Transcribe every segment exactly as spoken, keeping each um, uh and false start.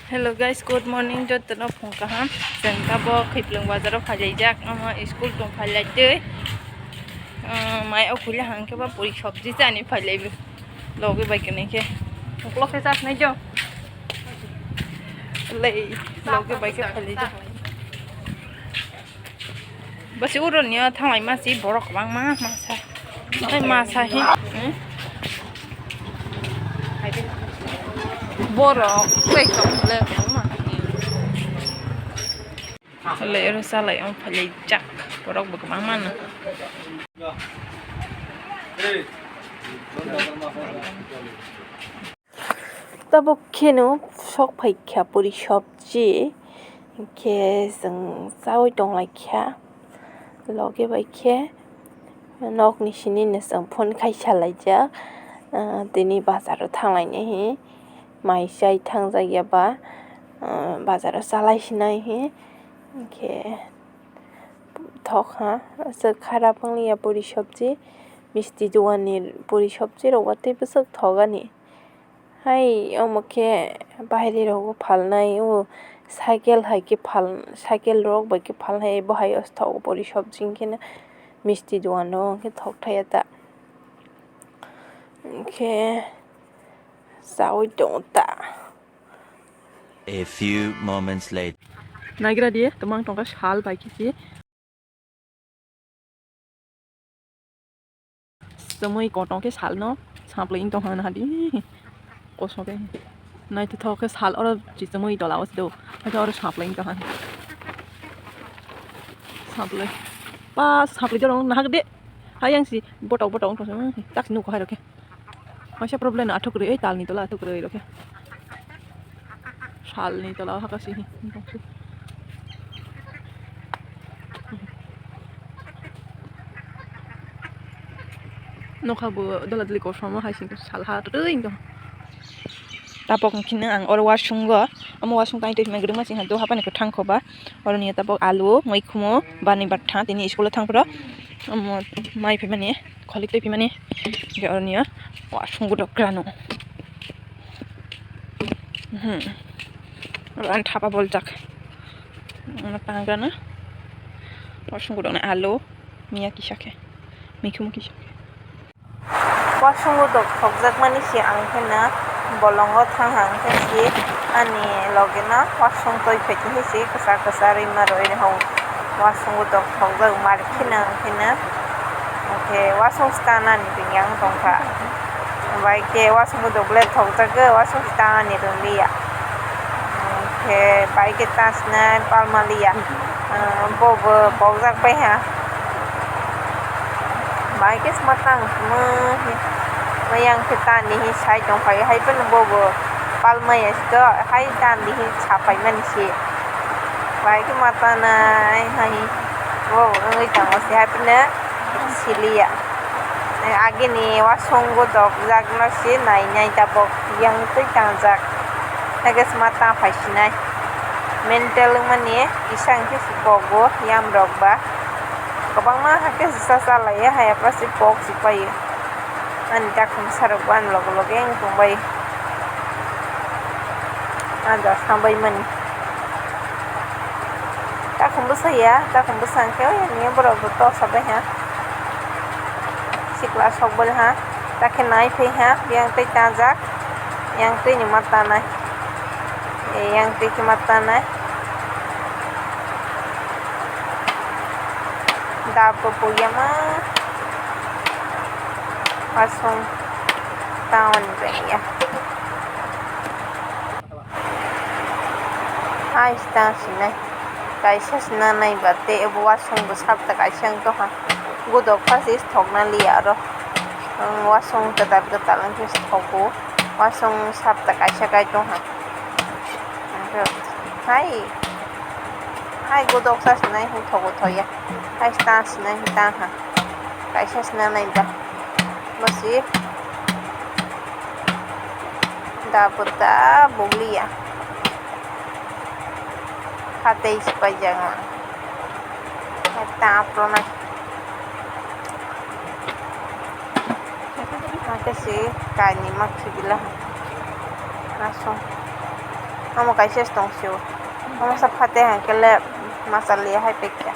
Hello guys, good morning, jotono phung kaham. Chwng tabok Khaiplwng bazaro phailaijak, omo school tong phailaitwi. Umm, mai o khuile hangkhe bo puri sabji chani phailaibo. Logi bai kwnwi khe. Uklok khe chak nai jo. Lei, logi bai khe phailaijak. Basi uro niyo thanglai masi borok kwbangma masa. Ai masa hi. Hmm? Borok tei tong le kwbangma. Le ero salai ang phailaijak borok bo kwbangma no. Tabuk kheno sok phaikha puri sabji, hinkhe chwng chaui tonglaikha, logi bai khe nokni sinino chwng phone khai salaijak, ah, tini bazaro thanglainai hi, mai chai thangjak ya ba, ah, bazaro chalai sinai hi, hinkhe thok ha, aswk kharap wngliya puri sabji, misti dogan ni puri sabji rok ba tei bwswk thok ani. Hai omo khe bahairi rogo phalnai o cycle hai khe phal cycle rok bai khe phalnai bo hai o thogo puri sabji hinkhe no misti dogan rogo hinkhe thok thaiya ta hinkhe chaui tongo ta. A few moments later. Naigra di, twmang tongkha sal bai khe si. Chumui kotong khe salno sampling tong hwn hadi. Kosong khe. Naithothok khe sal oro chumui tola o do. Hakhe oro sampling tong hwn. Sampling. Pa sampling dorong nahak de. Hayang si botok botok wngtong tak nuko hai rokhe. Waisa problem athuk rwi, oi talni tola athuk rwi rokhe. Salni tola o hakasi. Nokha bo dola dali kosom hai sing sal ha twi wngtong. Tabok hwnkhe ang oro wasung o, omo wasung kainwi tongma kwrwngma sing ha do hapani kwthang khoba. Oro niya tabok alu, muikhumu, bani batha tini school o thang phuru omo mai phaimani. Kholik twi phimani, hwnkhe oro niya wasung godok kwrwno. Hmm. Oro ani thapa boljak. Ano tangrano. Wasung godokno alu, miya kisa khe. Mikhumu kisa khe. Wasung godok thokjakmani se ang khe na bolongo thang hang khe se ani loge no wasung twi phai khe se kwchar kwchar rima rwi rw. Wasung godok thokjak mari kheno ang khe na. Hwnkhe wasung stand ani bini ang tongkha. Bai khe wasung godok le thokjagwi wasung stand ani rwliya. Hwnkhe bai khe ta sinai palmaliya. Bobo bokjak bai ha. Bai khe sma tang sumui maya hwnkhe tani hi sai tongphai hai phano bobo palmaya se hai tani hi sapai mani se. Bai khe ma tanai hai bo wngwi tongo se, hai phano siliya. Agini wasung godok jak no se nai nai tabok yang twi tangjak. Haikhe sma ta phai sinai. Mental wngmani kisa hwnkhe se bogo yam rok ba. Kwbangma haikhe se cha chalaiya, hai apra se kok se paio. Ani takhum bwsarok bo ani loge loge wng tongbai. Ani da sambai mani. Takhum bwsaya, takhum bwsa hwnkhe oi ani borok bo tosa bai ha. Sikla sok bai ha. Takhe nai phai ha, yang tei tangjak. Yang twi ni ma tanai. Yang twi khe ma tanai. Da bo pugya ma. Asung town bengya. Hai sta sinai. Kaisa sina nai ba tei bo wasung bo sapta kaisa wng tongkha. Godok pha se thokna liya aro. Wasung kwtal kwtal wngkhe se thogo. Wasung sapta kaisa kai tongkha. Hai, hai godok sa sinai hwn thogo thoya. Hai sta sinai hwn tangkha. Kaisa sina nai ba. Basi. Da bwta bugliya. Hatei se paijak ma. Hai ta aphuru nai. Hakhe se kainwi ma khibila. Aswk. Omo kaisa se tong sio. Omo sa phate hwnkhe le masa liya hai pekya.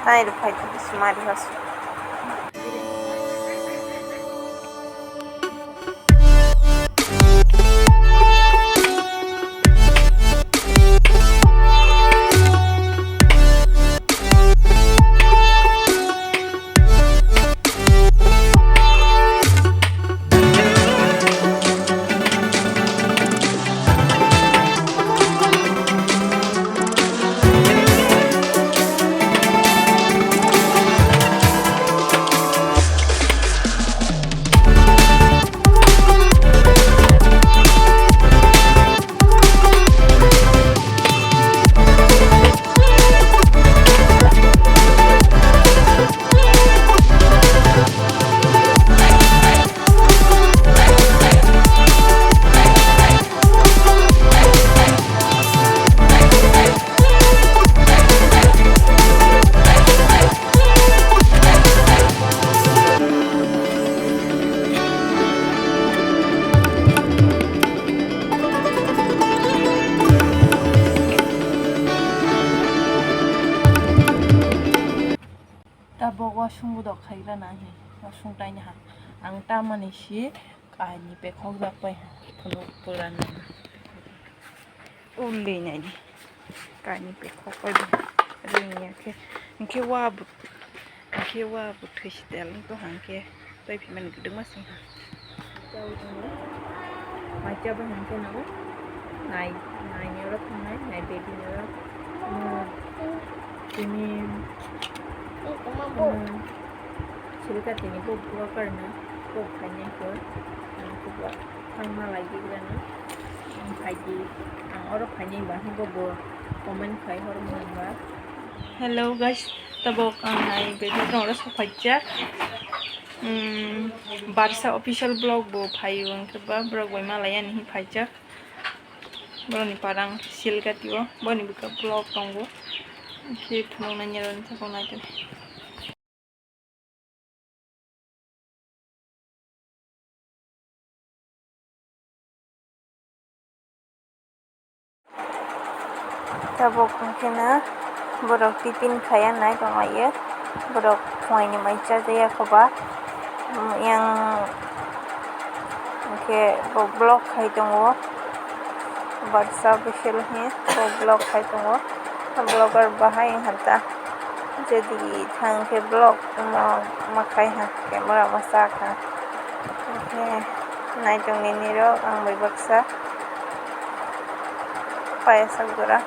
Nai rw phai sumari hoso. Tabok wasung bodok khaigra na hi, wasung taini ha. Ang tamani si kainwi pekhok jak pai ha, phunuk pura nang. Uli naidi. Kainwi pekhok pai bo. Ring ya khe. Hwnkhe wa bo, hwnkhe wa bo thwi si tel wng tong hwnkhe. Tei phi mani kwdwkma sing ha. Mai cha bai hwnkhe no. Nai, nai ni oro thangnai, nai baby ni oro. Tini. Silika tini bo vlogger no. Bo phainai ko. Ang ko thangma lai di grano. Ang phai di. Ang oro phainai ba hwnba bo comment khai hor mani ba. Hello guys, tabok ang nai baby tong oro sokphaijak. Hmm, Barsa official vlog bo phaio, hwnkhe ba borok bai malai ani hi phaijak. Borokni parang Silgati o, boni bwkha vlog tongo. Hwnkhe phunuknani aro nini sakao naitokhe. Tabuk hwnkhe no borok tiffin khaiya nai tonglaio. Borok phuaini mai chajaya khoba. Yang hwnkhe bo vlog khai tongo. Barsa official hwnwi bo vlog khai tongo. Vlogger bahai wngkha ta. Jadi thang khe vlog ma, ma khai ha, camera ma sak ha. Hwnkhe naitok nini rok ang bai baksa paiya sak jora.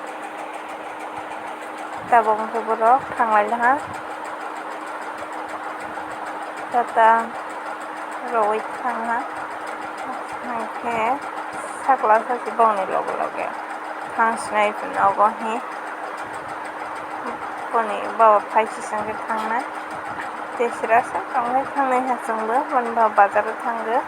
Tabok hwnkhe borok thang lai ha. Tata rwi thang ha. Hwnkhe sakla sakhe bongni loge loge thang sinai nogo hi. Boni baba phai sisang khe thangnai. Tei sira sa tongwi thangnai ha chwngbo, boni baba bazaro thangkhe.